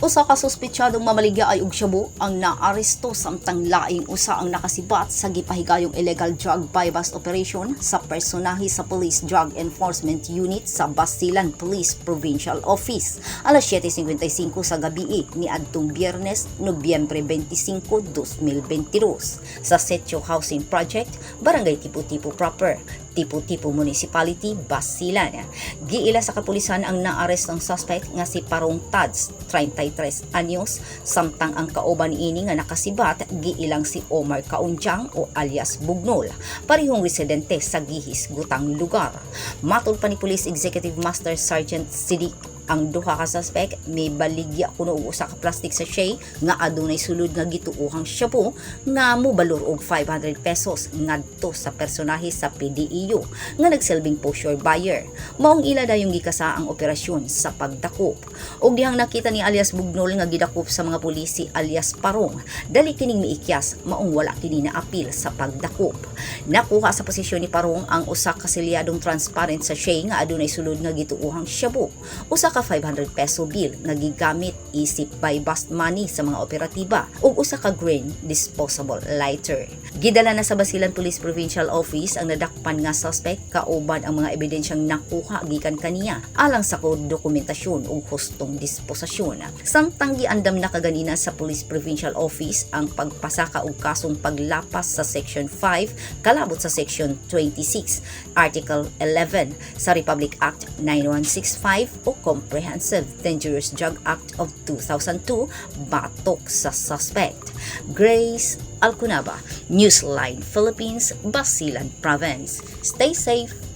Usa ka suspetsyadong mamaligya ay og shabu ang naaresto samtang laing usa ang nakasibat sa gipahigayong illegal drug buy-bust operation sa personahe sa Police Drug Enforcement Unit sa Basilan Police Provincial Office alas 7:55 sa gabi ni adtong Biyernes, Nobyembre 25, 2022 sa Setio Housing Project, Barangay Tipo-Tipo Proper, Tipo-Tipo Municipality, Basilan. Giila sa kapulisan ang naarestong suspect nga si Parong Tads, 33 anyos, samtang ang kauban ini nga nakasibat giilang si Omar Kaunjang o alias Bugnol, parehong residente sa gihisgutang lugar. Matod pa ni Police Executive Master Sergeant Sidik, ang duha ka suspect may baligya kuno og usa ka plastic sachet nga adunay sulod nga gituohang shabu nga mobalor og 500 pesos ngadto sa personahe sa PDEU nga nagsilbing poseur buyer. Maong ila dayong gikasa ang operasyon sa pagdakop. Og dihang nakita ni alias Bugnol nga gidakop sa mga pulis si alias Parong, dali kining miikyas, maong wala kini naapil sa pagdakop. Nakuha sa posisyon ni Parong ang usa ka selyadong transparent sachet nga adunay sulod nga gituohang shabu, usa ka 500 peso bill nga gigamit isip buy bust money sa mga operatiba ug usa ka green disposable lighter. Gidala na sa Basilan Police Provincial Office ang nadakpan nga suspect kauban ang mga ebidensyang nakuha gikan kaniya alang sa dokumentasyon ug hustong disposisyon. Samtang giandam na kaganina sa Police Provincial Office ang pagpasaka og kasong paglapas sa Section 5 kalabot sa Section 26, Article 11 sa Republic Act 9165 o Comprehensive Dangerous Drug Act of 2002 batok sa suspect. Grace Alcunaba, Newsline Philippines, Basilan Province. Stay safe.